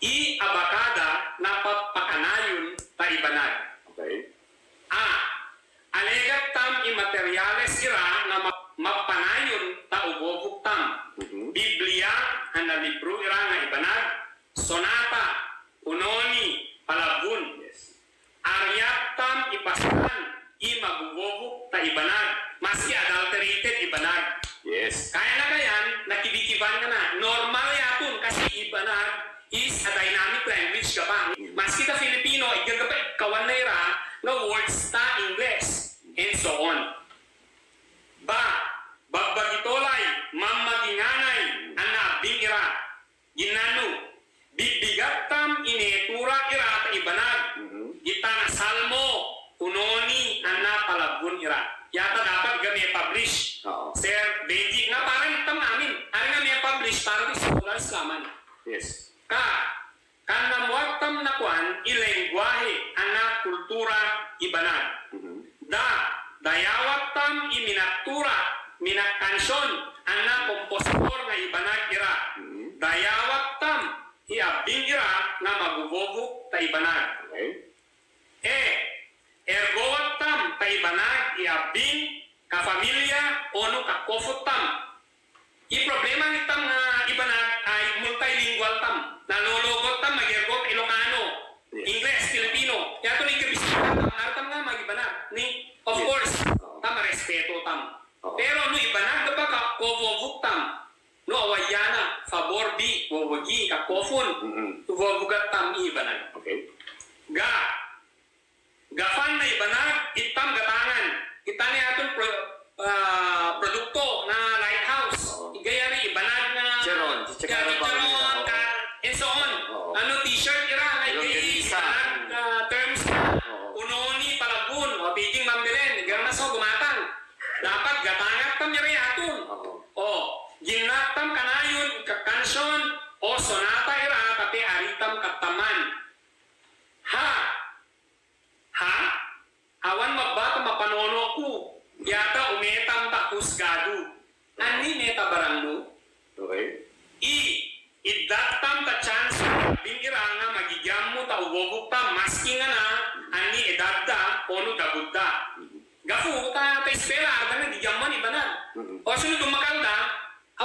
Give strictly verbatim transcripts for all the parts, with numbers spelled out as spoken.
i abakada na pa-, pakanayon ta ibanag. Okay. A, alegat tam i materyales ira na ma-, mapanayon ta ubobok tam. Mhm. Biblia, ana libru ira nga ibanag, sonata, unoni, palabon. Yes. Aryat tam i pasalan i magubobok ta ibanag, maski adulterated ibanag. Yes. Kayan na kayan, na kibikiban ngana, normal yatun kasi ibanag is a dynamic language ga ba. Maski ta Filipino, iga ga ba kawan na ira nga words ta Ingles, and so on. Ba, bagbagi tolay, mamaginganay, ana abing ira. Ginanu, bibigat tam i netura ira ta ibanag. Mhm. Gitana Salmo, unoni, ana palabon ira. Ya ta dapat ga me-publish. Oo. Sir Benji, nga para itam amin. Ari nga me-publish, para di sa Islaman. Yes. Ka, kanam watan na kuan i lengguwahe ana kultura ibanag. Mhm. Da, dayawat tam i minatura, minakansyon, ana kompositor nga ibanag ira. Mhm. Dayawat tam i abing ira nga magubobok ta ibanag. Okay. E, ergowat tam ta ibanag i abing, kafamilya, onu kakofot tam. I problema ni tam nga ibanag ay multilingual tam. Nalologot tam magergo ta Ilokano, yes, Ingles, Filipino. Yatun i kabisita tam, aram tam nga magibanag. Ni, of, yes, course, oo, tam marespeto tam. Oo. Pero no ibanag ga ba kakobobok tam, no awayana, fabor bi, wawagi, kakofon. Mm-mm. Ubobogat tam i ibanag. Okay. Ga, Gafan na ibanag, itam gatangan. Itani atun pro-, ah, produkto na Lighthouse. Oo. Igaya ri ibanag na chicharon, chicharon, chicharon, ka, and so on. Oo. Ano, T-shirt ira, na igaya ri ibanag na terms. Oo. Unoni, palabon, o, pwedeng mambelen, igana so gumatang. Dapat gatangan tam ira atun. Oo. O, ginat tam kanayon, kakansyon, o sonata ira, tapi ari tam kataman. Ha, Ha? Awan mabata mapanono ku. Yata umetam ta husgadu. Ani meta barang nu? Okay. I, idat tam ta chance abing ira nga magigiammu ta ubobok tam maski ngana ani edat da onu daguda. Gafu ta, ta eskwela arda nga gigiammuan ibanag. Mm-mm. O sunu dumakal da,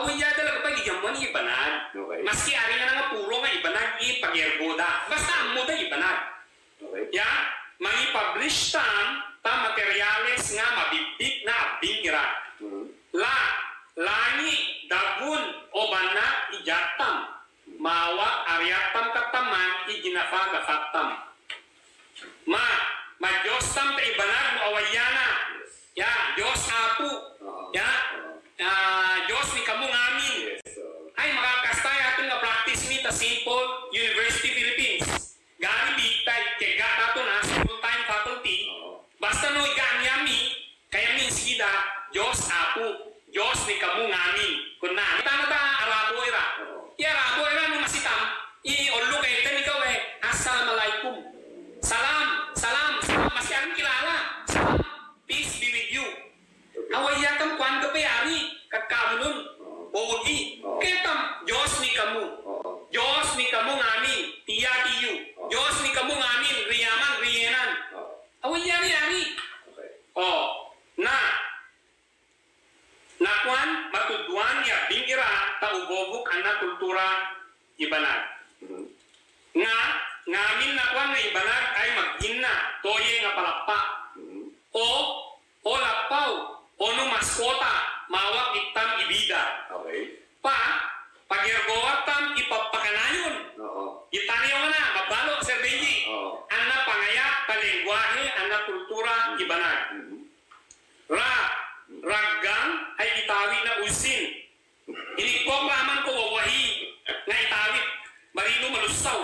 Awa iya da laga pagigiammuan i ibanag. Okay. Maski ari ngana nga puro nga ibanag i pagergo da. Basta ammo da ibanag. Okay. Ya, mangi-publish tam ta materyales nga mabibit na abing ira. Hmm. La, langi, dagun, o bana, igat tam. Mawa, aryat tam kataman, i ginafa, gafa tam. Ma, madiyos tam ta ibanag no awa iya na. Ya, Diyos Apo. Oo. Ya, ah, Diyos ni kamu ngamin. Yes, oo. Ay, makakasta yatun nga practice mi ta Saint Paul University, Philippines. Gari bita i kega tatun a full-time faculty. Oo. Basta no iga ami-ami, Kaya mi sigida, Diyos Apo, Diyos ni kamu ngamin. Kuna, tana ta Arabo ira. Oo. I Arabo ira no masitam, i oluk e tani kawe, "Assalamualaikum." Salam, salam, salam, masi aram kilala. Salam, peace be with you. Awa iya tam kuan ka pe ari, kakabulun, oo, wawagi. Oo. Ketam, Diyos ni kamu. Oo. Diyos ni kamu ngamin, tiya tiyu. Oo. Diyos ni kamu ngamin, riyaman, riyenan. Oo. Awa iya ari, ari. Okay. O, na, na kuan, matuduan ya bing ira ta ubobok ana kultura ibanag. Mhm. Nga, ngamin na kuan nga ibanag ay magina, toye nga palapa. Mhm. O, o lapaw, onu maskota, mawak itam ibida. Okay. Pa, pagergo atam i papakanayon. Oo. Itani yo mana, mabalo, Sir Benji. Oo. Ana pangaya, palengguwahe, ana kultura, mhm, ibanag. Mhm. Ra, raggang, ay itawid na usin. Inikok raman ko wawahi, nga itawid, marino malusaw.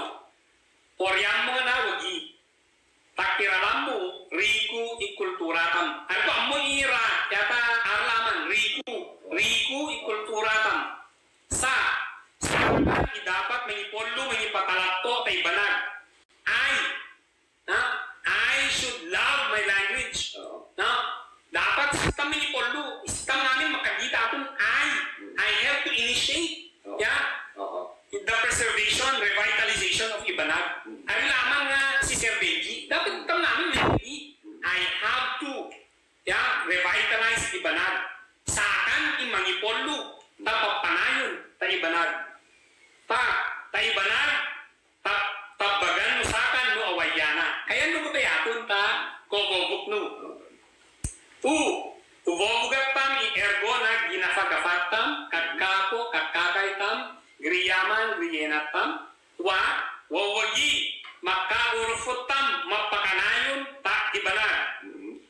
Oriyan mo nga na wagi. Takiralan mo, riku i kultura tam. Ay ko ammo ira, yata arlaman, riku, riku i kultura tam. Sa, sa i dapat mangipollo, mangipatalakto, ta ibanag. Ay, ha? I should love my language. Oo. No? Dapat sitam mangipollo, sitam ngamin makagita atun ay. Hmm. I have to initiate. Oo. Ya? Oo. The preservation, revitalization Tab-, tabagan nu sakan nu awaiyana. Kayan nu kota yatun ta kobobok nu. U, ubobogan tam i ergo na ginafagafa tam, kakako, kakakay tam, giriyaman, giriyenat tam. Wa, wawagi, makaurufut tam, mapakanayun, ta ibanag.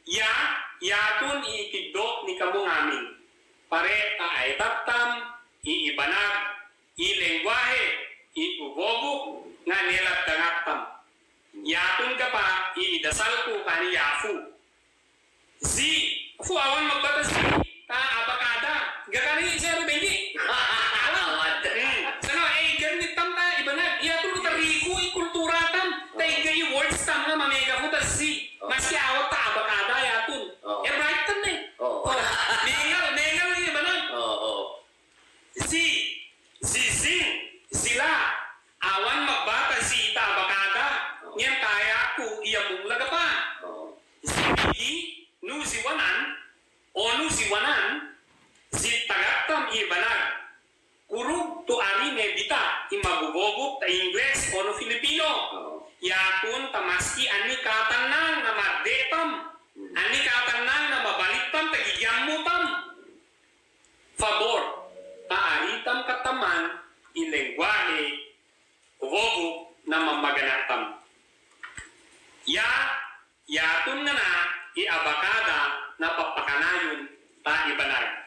Ya, yatun i ikiddo ni kamu ngamin. Pare ta aetat tam, i ibanag, i lengguwahe, i ubobok, nga nelat dangat tam. Yatun gapa, i idasal ku, kani yafu. Zi, fu awan magbata zi, ta abakada. Ga kani sir bengi. Awan. Hmm. Sanga, e, igan ni tam ta ibanag. Yatun kota riku i kultura tam. Ta iga i words tam nga mamega fu ta zi. Maski awan ta abakada yatun. O. E, bright tam ne. O. O. Mengal, mengal ni ibanag. O, o. Zi, zizing, zila, awan magbata zi ta abakada, ngen ta yaku i amung lagapa. Zibigi, nu ziwanan, o nu ziwanan, zi tagat tam i banag. Kurug tu ari me bita, i magubobok ta Ingles o nu Filipino. Yatun ta maski ani katanang na made tam, ani katanang na mabalit tam, ta gigiyan mu tam. Fabor, ta ari tam kataman i lengguwahe ubobok na mamagana tam. Ya, yatun nga na i abakada na papakanayun ta ibanag.